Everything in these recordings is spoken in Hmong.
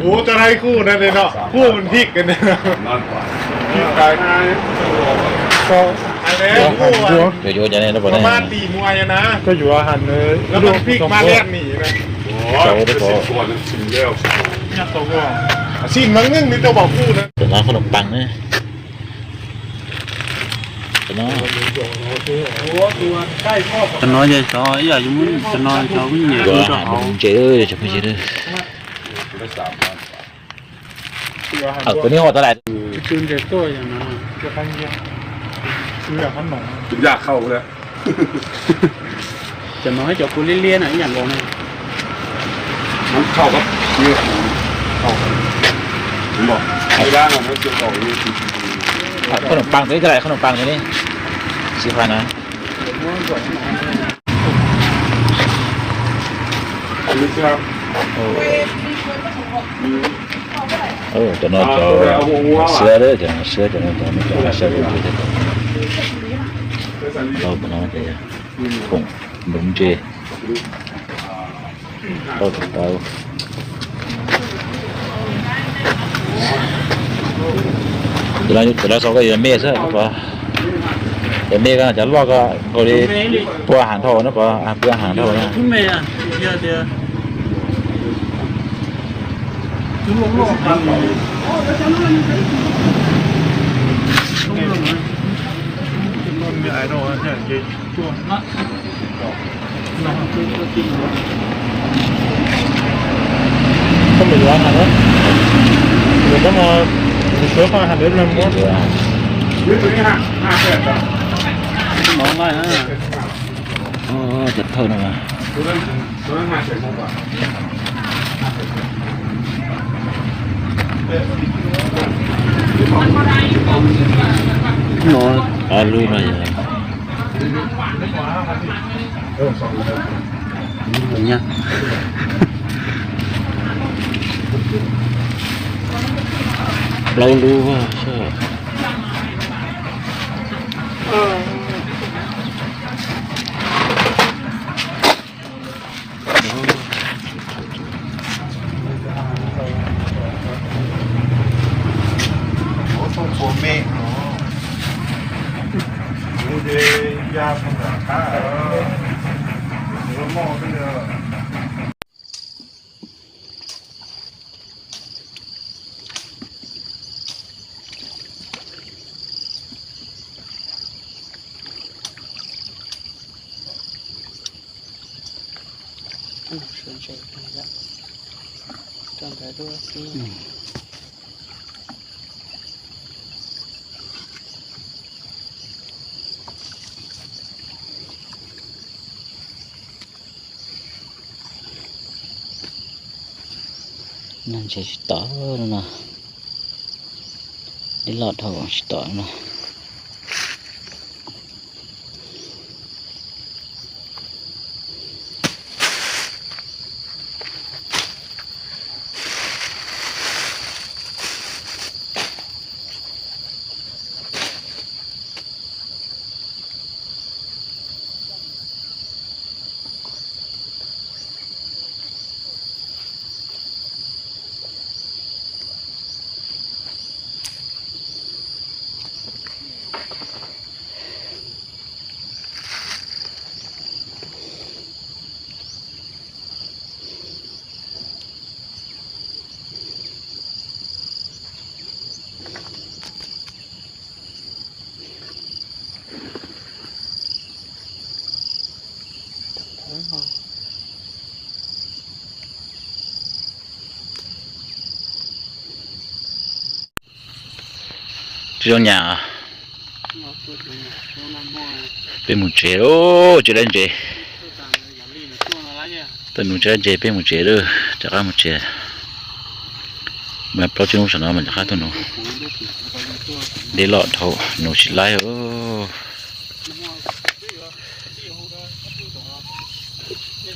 Ua tau ib khub no, khub mas thib kawg no. Yuav yuav cov ne, koj yuav has, cov no qhob noom paas ne. Cov no, cov no ces cov ib yam, cov no cov kuj nyiam rau hauv ntses, cov phooj ywg. Kuv niaj ua tas lawm. Cov no cov kua liab liab na ib yam nkaus na. Qhob noom paas tus ib tas lawm, qhob noom paas tus ne. Xi fas na. Cov no cov siab, cov no siab, cov no cov siab, no ces koom nuv ntses. Cov no xav koj yuav me xwb, yuav me ko, cov loj ko nkaus li pua hav dhau na, pua hav dhau na. Koj mus yuav hais na, yuav koj mus suav koj hais ntev no muab. Cov thawj no mas. No, ob lub no yog plaub lub. Nag ntses tsis tom no, dej loj dhau tsis tom no. Tsis zoo nyam. Peb mus tsev lauj, tsis laib ntses. Tuaj nuv tsis laib ntses peb mus tsev lauj, rov qab mus tsev. Mas plaub tsib hnub saum no mas rov qab tuaj nuv. Dej loj dhau nuv tsis laib.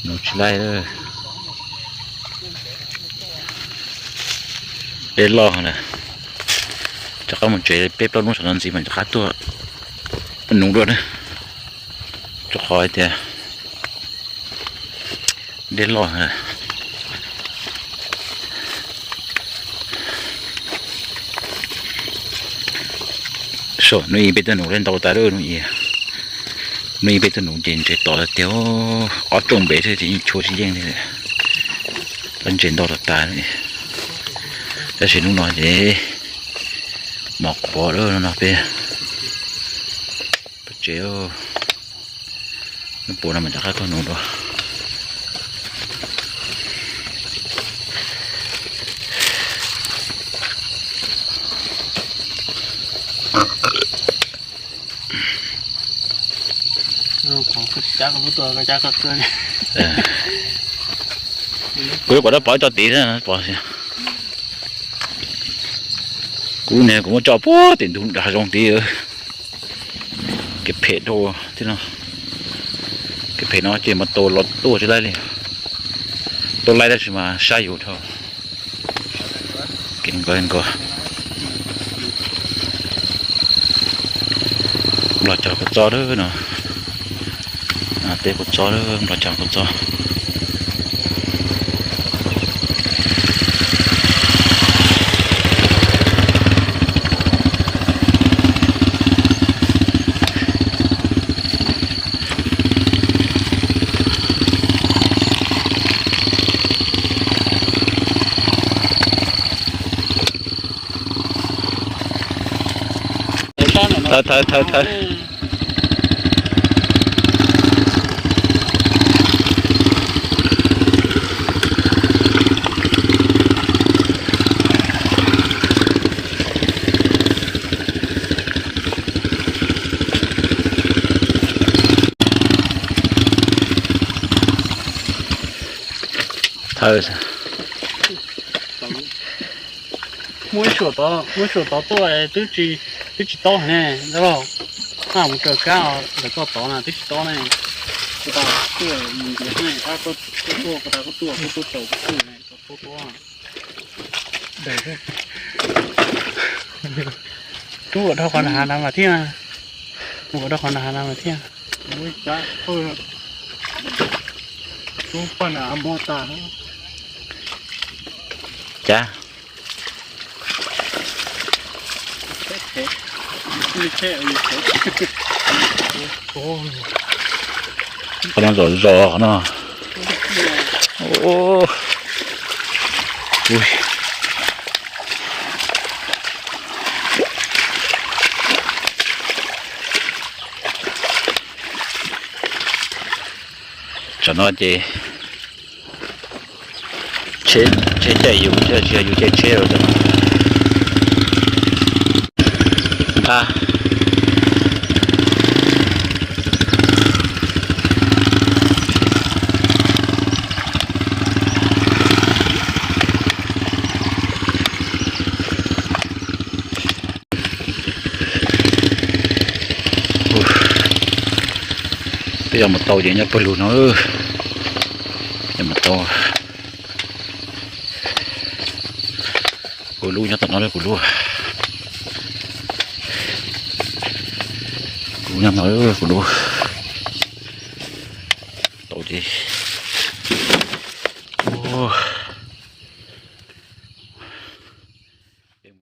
Nuv tsis laib. Dej loj na, rov qab mus tsev peb plaub hnub saum no ntxiv mas rov qab tuaj nuv dua na. Rau qhov tias dej loj. Hnub ib peb tug nus ntau tas lawm, hnub ib peb tug nus ces ntses tom tiag, ob rooj npe thiab ces yeej tshua tsis yeej li, ntses ntau tas tas. Tab sis hnub no ces mos qhuav lawm no peb, peb tsev, hnub puas no mas rov qab tuaj nus dua. Kuv yuav kom dab pov tso tid, pov, kuv niag kuv muab tso puag tim ntug hav zoov tid. Kev phem dhau thiab no, kev phem no ces mas tau los tuaj tsis laib li, tuaj laib tab sis mas saib yus dhau. Kev nkaus nkaus. Nplog cog kua txob lawm no, teb kua txob lawm, nplog cog kua txob. Thawb, thawb, thawb, thawb. Thawb. Muab ib suam tod, muab ib suam tod tuaj, twb tsis tob ne, dab laug. Mus raws kab ntawm koj tod na twb tsis tob ne. Kuv tas tuaj mus ntiav ne, kuv tas kuj tuaj, kuv tuaj raus kuv tuaj ne, kuv tuaj tuaj. Tub ua dhau qhov nram hav na mas thiaj, ua dhau qhov nram hav na mas thiaj. Cas qhov no zom zos qhov no. Tsam no ces tsheb caij yus, tsis yog yus caij tsheb lawm. Ntha. Peb yuav mus tau ces nyob pawg lug no, yuav mus tau. Kuv lub nyob tom no, kuv lub, kuv nyob no, kuv lub. Tau ces, ua,